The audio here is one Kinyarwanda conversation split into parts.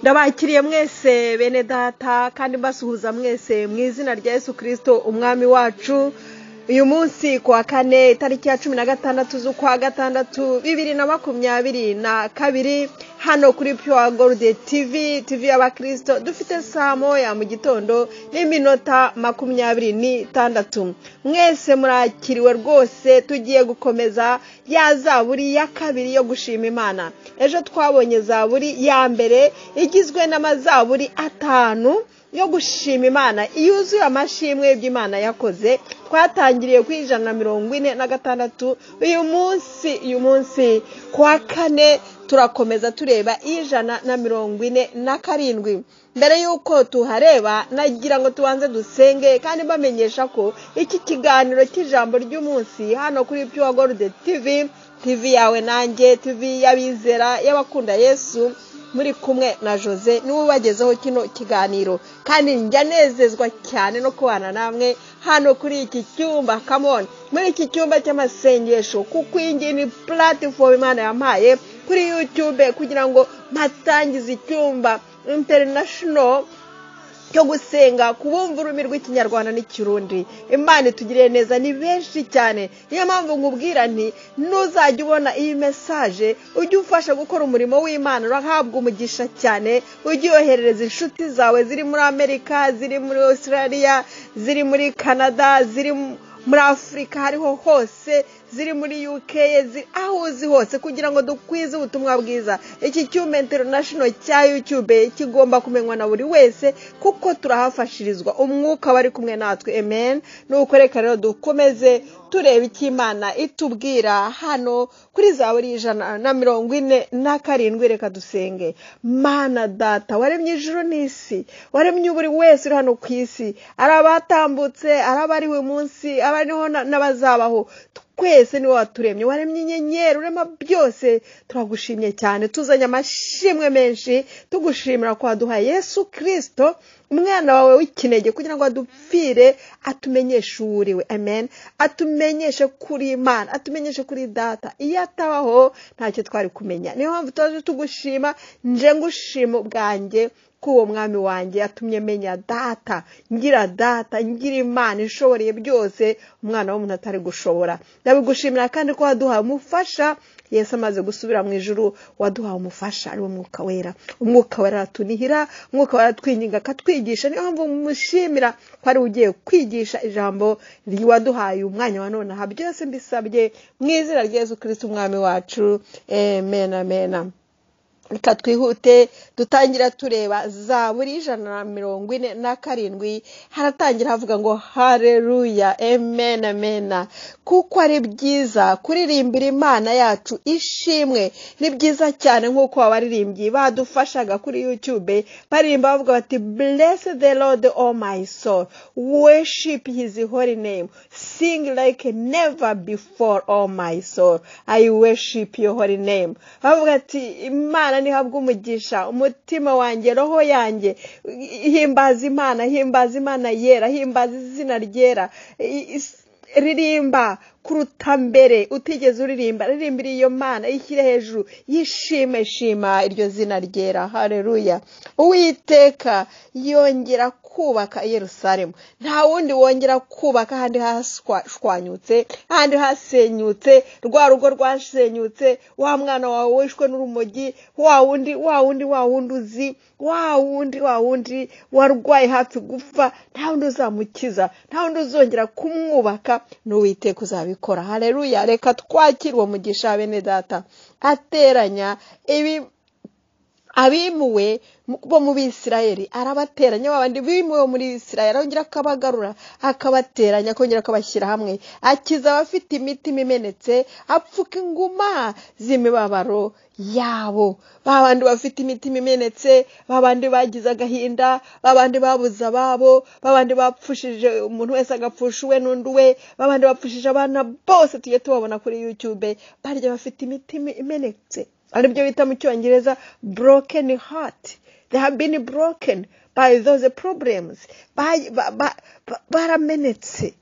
Ndabakiriye mwese bene data kandi mbasuhuza mwese mu izina rya Yesu Kristo umwami wacu. Uyu munsi ku wa kane itariki ya 16 z'ukwa gatandatu 2022 hano kuri Pure Gold TV, TV y'Abakristo, dufite saa moya mu gitondo n'iminota 26. Mwese murakiriwe rwose, tugiye gukomeza ya zaburi ya kabiri yo gushima Imana. Ejo twabonye zaburi ya mbere igizwe n'amazaburi 5 yo gushima Imana yuzuye amashimwe y'Imana yakoze. Twatangiriye ku 146. Uyu munsi kwa kane turakomeza tureba 147. Mbere yuko tuhareba nagira ngo tubanze dusenge kandi bamenyesha ko iki kiganiro cy'ijambo ry'umunsi hano kuri Pure Gold TV, TV yawe nanjye, TV y'abizera y'abakunda Yesu, muri kumwe na Jose niwe ubagezeho kino kiganiro, kandi njya nezezwa cyane no kubana namwe hano kuri iki cyumba. Come on, muri iki cyumba cy'amasengesho, kuko iyi ngiyi ni platform Imana yampaye kuri YouTube kugira ngo mpatangize icyumba international cyo gusenga kubumva ururimi rw'Ikinyarwanda n'Ikirundi. Imana itugiriye neza, ni benshi cyane. Niyo mpamvu nkubwira nti nuzajya ubona iyi message ujye ufasha gukora umurimo w'Imana, urahabwa umugisha cyane. Ujye yoherereza inshuti zawe ziri muri Amerika, ziri muri Australia, ziri muri Canada, ziri muri Afurika, hariho hose, ziri muri UK, ziri aho uzi hose, kugira ngo dukwize ubutumwa bwiza. Iki cyumba international cya YouTube kigomba kumenywa na buri wese, kuko turahafashirizwa, umwuka bari kumwe natwe. Amen. Nuko reka rero dukomeze tureba icyo Imana itubwira hano kuri zaburi 147. Reka dusenge. Mana data waremye ijuru n'isi, waremye buri wese uri hano ku isi, ari abatambutse, ari abari uyu munsi, abariho n'abazabaho, twese niwe waturemye, waremye inyenyeri, urema byose. Turagushimye cyane, tuzanye amashimwe menshi, tugushimira ko waduhaye Yesu Kristo umwana wawe w'ikinege kugira ngo adupfire, atumenyeshe uwo uriwe. Amen. Atumenyeshe kuri Imana, atumenyeshe kuri data. Iyo atabaho ntacyo twari kumenya. Niyo mpamvu tuzaje tugushima. Nje ngushima ubwanjye ko uwo mwami wanjye yatumye menya data, ngira data, ngira Imana ishoboreye byose umwana w'umuntu atari gushobora. Ndabigushimira kandi ko waduhaye umufasha. Yesu amaze gusubira mu ijuru waduhaye umufasha ari Umwuka Wera. Umwuka Wera aratunihira, Umwuka Wera aratwinginga akatwigisha. Niyo mpamvu mushimira ko ari ugiye kwigisha ijambo waduhaye umwanya wa none. Aha byose mbisabye mu izina rya Yesu Kristo umwami wacu. Amen, amen. Reka twihute dutangira tureba zaburi 147. Haratangira havuga ngo haleluya, amen, amen. Kuko ari byiza kuririmbira Imana yacu ishimwe. Ni byiza cyane nk'uko abaririmbyi badufashaga kuri YouTube baririmba bavuga bati bless the Lord oh my soul, worship his holy name, sing like never before oh my soul, I worship your holy name. Bavuga ati Imana nihabwa umugisha, umutima wanjye, roho yanjye, himbaza Imana, himbaza Imana yera, himbaza izina ryera, ririmba kuruta mbere utigeze uririmba, ririmbira iyo Mana, ishyire hejuru, yishime, shima iryo zina ryera. Haleluya. Uwiteka yongera kubaka Yerusalemu. Nta wundi wongera kubaka ahandi hashwanyutse, ahandi hasenyutse, rwa rugo rwasenyutse, wa mwana wawe wishwe n'urumogi, wa wundi wa wundi wa wundi uzi, wa wundi wa wundi warwaye hafi gupfa, nta wundi uzamukiza, nta wundi uzongera kumwubaka, n'Uwiteka uzabikora. Haleluya. Reka twakire uwo mugisha bene data. Ateranya abimuwe bo mu Bisirayeli, arabateranya babandi bimuwe muri Isirayeli, arongera akabagarura, akabateranya, akongera akabashyira hamwe, akiza abafite imitima imenetse, apfuka inguma z'imibabaro yabo. Babandi bafite imitima imenetse, babandi bagize agahinda, babandi babuze ababo, babandi bapfushije umuntu wese agapfusha uwe n'undi we, babandi bapfushije abana bose tujye tubabona kuri YouTube, barya bafite imitima imenetse, aribyo bita mu Cyongereza broken heart. They have been broken by those problems. Baramenetse,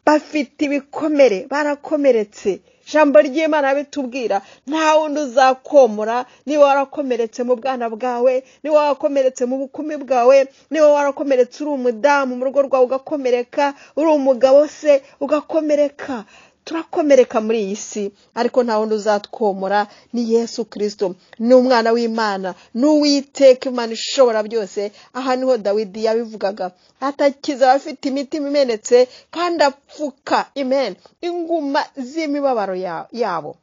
bafite ibikomere, barakomeretse. Ijambo ry'Imana bitubwira nta wundi uzakomora. Niba warakomeretse mu bwana bwawe, niba warakomeretse mu bukumi bwawe, niba warakomeretse uri umudamu mu rugo rwawe ugakomereka, uri umugabo se ugakomereka, turakomereka muri iyi si, ariko nta wundi uzatwomora, ni Yesu Kristo, ni umwana w'Imana, ni Uwiteka Imana ishobora byose. Aha niho Dawidi yabivugaga, atakiza abafite imitima imenetse kandi apfuka amen inguma z'imibabaro yabo.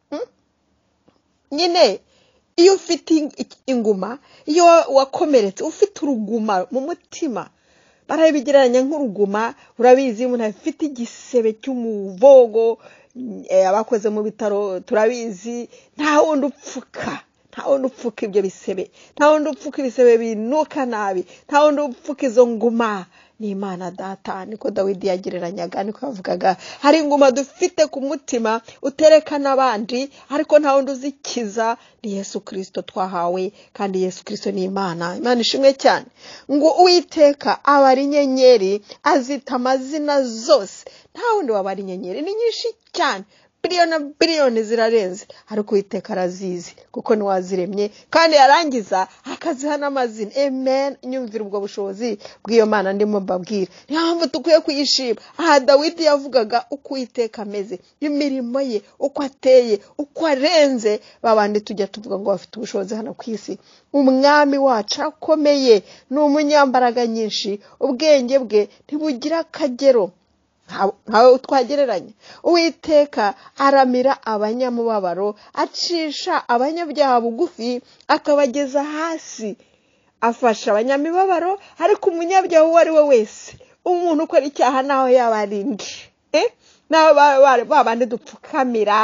Nyine iyo ufite inguma, iyo wakomeretse ufite uruguma mu mutima, barabigereranya nk'uruguma. Urabizi, umuntu afite igisebe cy'umuvogo, abakoze mu bitaro turabizi, nta wundi upfuka, nta wundi upfuka ibyo bisebe, nta wundi upfuka ibisebe binuka nabi, nta wundi upfuka izo nguma, ni Imana Data. Niko Dawidi yagereranyaga, niko yavugaga. Hari inguma dufite ku mutima utereka n'abandi, ariko nta wundi uzikiza, ni Yesu Kristo twahawe, kandi Yesu Kristo ni Imana. Imana ishimwe cyane. Ngo Uwiteka abara inyenyeri, azita amazina zose. Nta wundi wabara inyenyeri, ni nyinshi cyane, biliyoni na biliyoni zirarenze, ariko Uwiteka arazizi kuko ni waziremye, kandi yarangiza akaziha n'amazina. Amen. Nyumvira ubwo bushobozi bw'iyo Mana ndimo mbabwira. Niyo mpamvu dukwiye kuyishima. Aha Dawidi yavugaga uko Uwiteka ameze, imirimo ye, uko ateye, uko arenze babandi tujya tuvuga ngo bafite ubushobozi hano ku isi. Umwami wacu akomeye, ni umunyambaraga nyinshi, ubwenge bwe ntibugira akagero, ntawe twagereranya. Uwiteka aramira abanyamubabaro, acisha abanyabyaha bugufi, akabageza hasi, afasha abanyamibabaro. Ariko umunyabyaha uwo ari we wese, umuntu ukora icyaha naho yaba ari nde, naho babandi dupfukamira,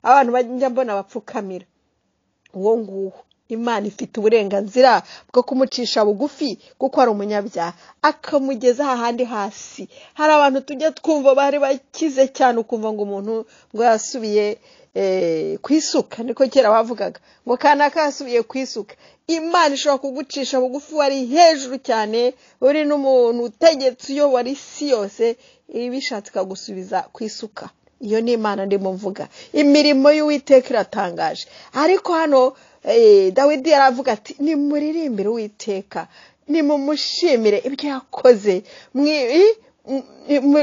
abantu bajya mbona bapfukamira, uwo nguwo Imana ifite uburenganzira bwo kumucisha bugufi kuko ari umunyabyaha, akamugeza ahandi hasi. Hari abantu tujya twumva bari bakize cyane, ukumva ngo umuntu ngo yasubiye ku isuka, niko kera bavugaga ngo kanaka yasubiye ku isuka. Imana ishobora kugucisha bugufi wari hejuru cyane, uri n'umuntu utegetse uyobora isi yose, ibishatse ikagusubiza ku isuka. Iyo ni Imana ndimo mvuga. Imirimo y'Uwiteka iratangaje. Ariko hano Dawidi yaravuga ati nimuririmbire Uwiteka, nimumushimire ibyo yakoze,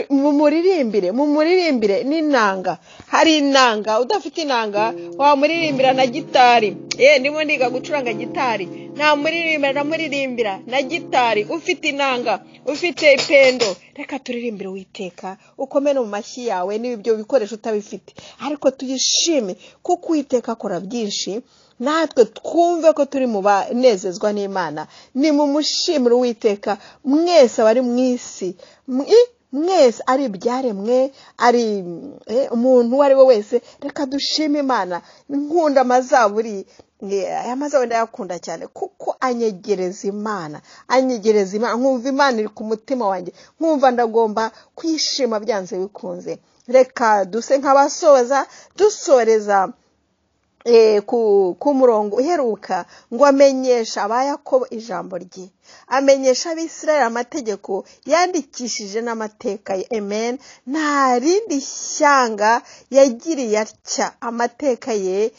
mumuririmbire n'inanga. Hari inanga, udafite inanga wamuririmbira na gitari. Ndimo ndiga gucuranga gitari, namuririmbira na gitari. Ufite inanga, ufite ipendo, reka turirimbire Uwiteka, ukomere mu mashyi yawe n'ibyo bikoresho utabifite, ariko tuyishime kuko Uwiteka akora byinshi. Natwe twumve ko turi mu banezezwa n'Imana. Nimumushimire Uwiteka mwese abari mu isi, mwese ari ibyaremwe, ari umuntu uwo ari we wese, reka dushime Imana. Nkunda amazaburi, aya mazaburi ndayakunda cyane kuko anyegereza Imana, anyegereza Imana, nkumva Imana iri ku mutima wanjye, nkumva ndagomba kwishima byanze bikunze. Reka duse nk'abasoza, dusoreza ku murongo uheruka, ngo amenyesha aba Yakobo ijambo rye, amenyesha Abisirayeli amategeko yandikishije n'amateka ye. Amen. Nta rindi shyanga yagiriye atya, amateka ye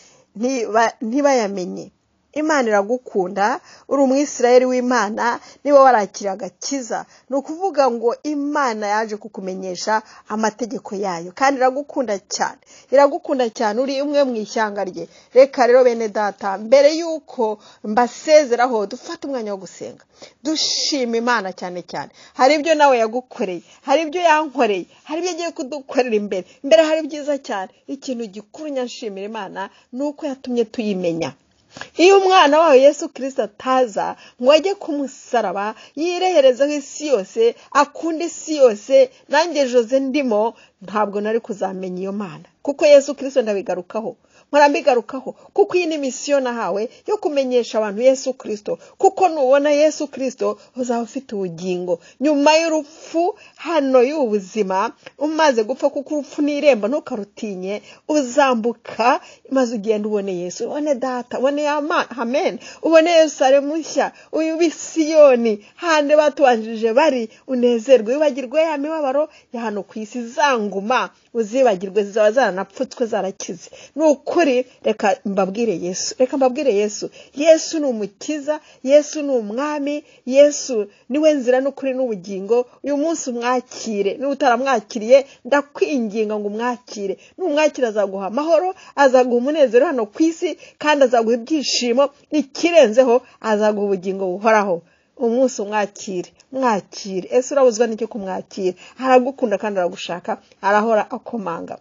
ntibayamenye. Imana iragukunda, uri umwisirayeli w'Imana, niba warakira agakiza, ni ukuvuga ngo Imana yaje kukumenyesha amategeko yayo, kandi iragukunda cyane, iragukunda cyane, uri umwe mu ishyanga rye. Reka rero bene data, mbere y'uko mbasezeraho, dufate umwanya wo gusenga, dushima Imana cyane cyane. Hari ibyo nawe yagukoreye, hari ibyo yankoreye, hari ibyo agiye kudukorera imbere imbere, hari byiza cyane. Ikintu gikuru nyashimira Imana ni uko yatumye tuyimenya. Iyo umwana wawe Yesu Kristo ataza ngo ajye ku musaraba, yireherezeho isi yose, akunda isi yose, nanjye Jose ndimo, ntabwo nari kuzamenya iyo Mana. Kuko Yesu Kristo ndabigarukaho, Mpora mbigarukaho kuko iyi ni misiyo nahawe yo kumenyesha abantu Yesu Kristo, kuko nubona Yesu Kristo uzaba ufite ubugingo nyuma y'urupfu hano y'ubuzima. Umaze gupfa, kuko urupfu ni irembo, ntukarutinye, uzambuka maze ugenda ubone Yesu, ubone Data, ubone amen, ubone Yerusalemu nshya, uyu Siyoni hande batubanjirije bari, unezerwe, wibagirwe ya mibabaro ya hano ku isi, zanguma uzibagirwe, zizaba zaranapfutswe zarakize. Ni ukuri, reka mbabwire Yesu, reka mbabwire Yesu. Yesu ni umukiza, Yesu ni umwami, Yesu niwe nzira n'ukuri n'ubugingo. Uyu munsi umwakire, niba utaramwakiriye ndakwinginga ngo umwakire. Numwakira azaguha amahoro, azaguha umunezero hano ku isi, kandi azaguha ibyishimo, ikirenzeho azaguha ubugingo buhoraho. Umunsi umwakire, mwakire. Ese urabuzwa n'icyo kumwakira? Aragukunda kandi aragushaka, arahora akomanga.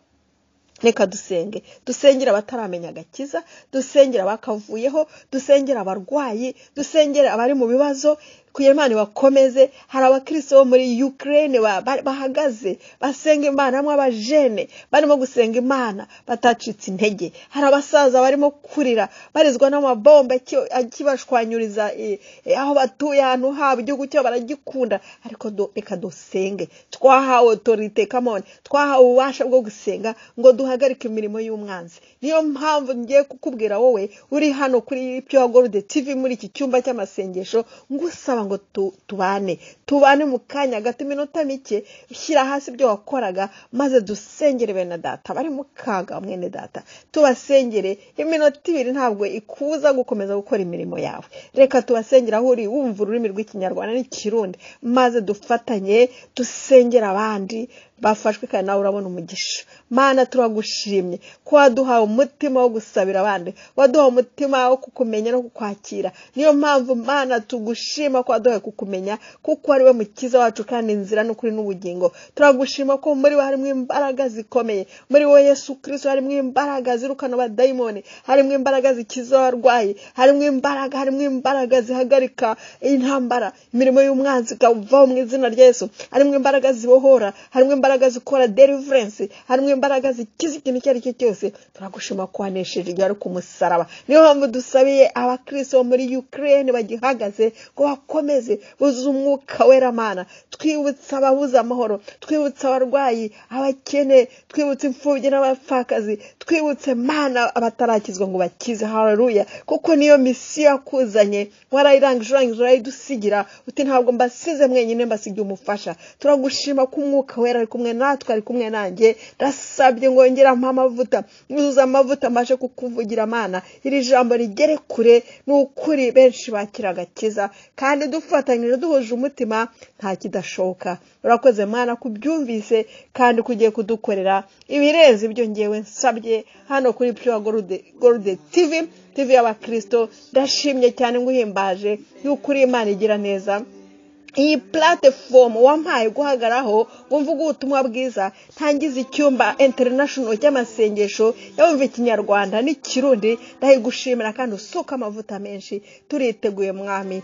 Reka dusenge, dusengere abataramenya agakiza, dusengere abakavuyeho, dusengere abarwayi, dusengere abari mu bibazo, kugira Imana ibakomeze. Hari abakristo bo muri Ukraine bahagaze basenga Imana, hamwe abajene barimo gusenga Imana batacitse intege. Hari abasaza barimo kurira barizwa n'amabomba akibashwanyuriza aho batuye, ahantu habo, igihugu cyabo baragikunda. Ariko reka dusenge, twahawe autorite, come on, twahawe ububasha bwo gusenga ngo duhagarike imirimo y'umwanzi. Niyo mpamvu ngiye kukubwira wowe uri hano kuri Pure Gold TV muri iki cyumba cy'amasengesho, ngusaba ngo tubane mu kanya gato, iminota mike, shyira hasi ibyo wakoraga maze dusengere bene data bari mu kaga, mwene data tubasengere. Iminota ibiri ntabwo ikuza gukomeza gukora imirimo yawe. Reka tubasengere aho uri, wumva ururimi rw'Ikinyarwanda n'Ikirundi, maze dufatanye dusengere abandi bafashwe, kandi nawe urabona umugisha. Mana, turagushimye ko waduhawe umutima wo gusabira abandi, waduhawe umutima wo kukumenya no kukwakira. Niyo mpamvu Mana tugushima ko waduhaye kukumenya, kuko ari we mukiza wacu kandi inzira n'ukuri n'ubugingo. Turagushima ko muri we harimo imbaraga zikomeye, muri we Yesu Kristo harimo imbaraga zirukana abadayimoni, harimo imbaraga zikiza abarwayi, harimo imbaraga, harimo imbaraga zihagarika intambara, imirimo y'umwanzi ikavaho mu izina rya Yesu, harimo imbaraga zibohora, harimo imbaraga zikora deliverance, harimo imbaraga zikiza ikintu icyo ari cyo cyose. Turagushima ko wanesheje igihe ari ku musaraba. Niyo mpamvu dusabiye abakristo bo muri Ukraine bagihagaze ngo bakomeze buzuze umwuka wera. Mana, twibutse ababuze amahoro, twibutse abarwayi, abakene, twibutse imfubyi n'abapfakazi, twibutse Mana abatarakizwa ngo bakize. Haleluya, kuko niyo misiyo yakuzanye, warayirangije, urangije urayidusigira, uti ntabwo mbasize mwenyine, mbasigiye umufasha. Turagushima ko umwuka wera ari kumwe natwe, ari kumwe nanjye. Ndasabye ngo ngera mpa amavuta, nuzuza amavuta mbashe kukuvugira Mana, iri jambo rigere kure. Ni ukuri benshi bakira agakiza, kandi dufatanyije duhuje umutima nta kidashoboka. Urakoze Mana kubyumvise kandi kugiye kudukorera ibirenze ibyo ngewe nsabye hano kuri Pure Gold TV, TV y'abakristo. Ndashimye cyane nguhimbaje yuko uri Imana igira neza. Iyi platform wampaye guhagaraho ngo mvuge ubutumwa bwiza, ntangize icyumba international cy'amasengesho yumva Ikinyarwanda n'Ikirundi, ndayigushimira kandi usuka amavuta menshi. Turiteguye Mwami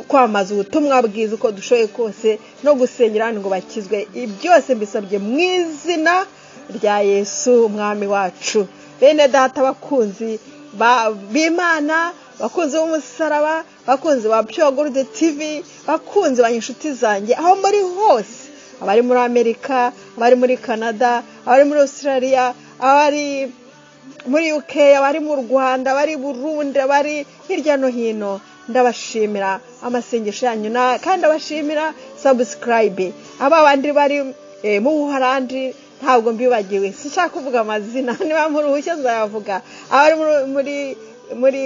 kwamaza ubutumwa bwiza uko dushoboye kose no gusengera abantu ngo bakizwe. Byose mbisabye mu izina rya Yesu Umwami wacu. Bene data, bakunzi b'Imana, bakunzi b'umusaraba, bakunzi ba Pure Gold TV, bakunzi ba inshuti zanjye aho muri hose, abari muri Amerika, abari muri Canada, abari muri Australia, abari muri UK, abari mu Rwanda, abari Burundi, abari hirya no hino, ndabashimira amasengesho yanyu, kandi ndabashimira subscribe. Aba bandi bari mu Buholandi ntabwo mbibagiwe, sinshaka kuvuga amazina, niba muri uruhushya nzayavuga. Abari muri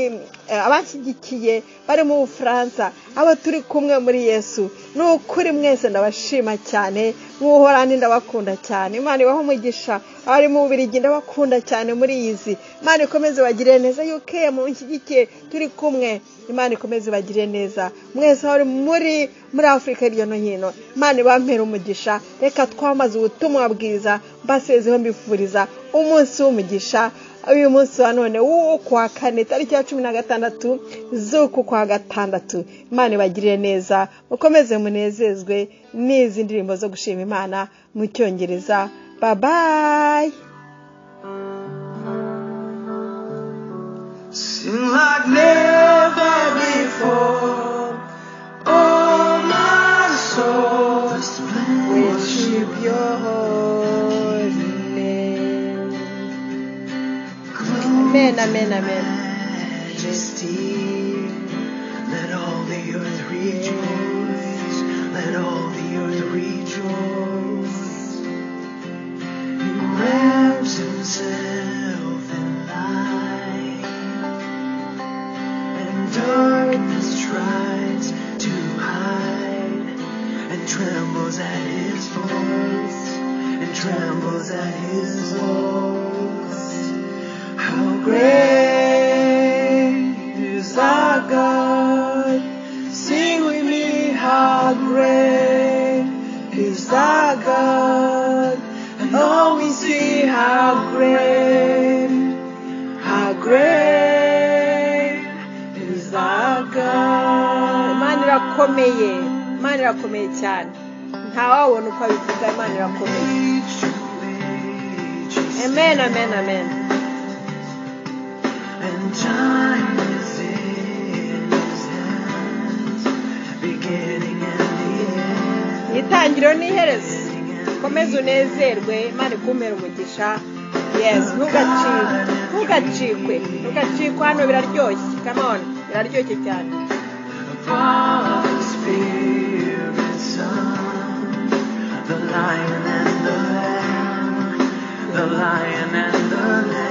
abashyigikiye bari mu Bufaransa, abo turi kumwe muri Yesu, ni ukuri mwese ndabashima cyane. Mu Buholandi ndabakunda cyane, Imana ibahe umugisha. Abari mu Bubiligi ndabakunda cyane muri izi, Imana ikomeze bagire neza. UK munshyigikiye turi kumwe, Imana ikomeze bagire neza mwese aho muri Afurika hirya no hino, Imana ibampere umugisha. Reka twamaze ubutumwa bwiza, mbasezeho mbifuriza umunsi w'umugisha. Uyu munsi wa none w'uku kwa kane, tariki ya 16 z'uku kwa gatandatu. Imana ibagirire neza, mukomeze munezezwe n'izi ndirimbo zo gushima Imana mu Cyongereza. Bye bye. Sing like never before. Oh, my soul, Worship your holy name. Amen, amen, amen. Majesty. Let all the earth rejoice. Let all the earth rejoice. He wraps himself in light, and darkness tries to hide, and trembles at his voice, and trembles at his voice. How great is our God? Sing with me, how great is our God? And all we see, how great is our God. Imana irakomeye, Imana irakomeye cyane, ntawabona uko abivuga. Imana irakomeye. Age to age, he Amen, amen, amen. And time is in his hands, beginning and the end. Itangiriro n'iherezo. Komeza unezerwe, Imana ikumpere umugisha. Yes, ntugacikwe, ntugacikwe, ntugacikwe. Hano biraryoshye, come on, biraryoshye cyane. Father, Spirit, Son, the Lion and the Lamb, the Lion and the Lamb.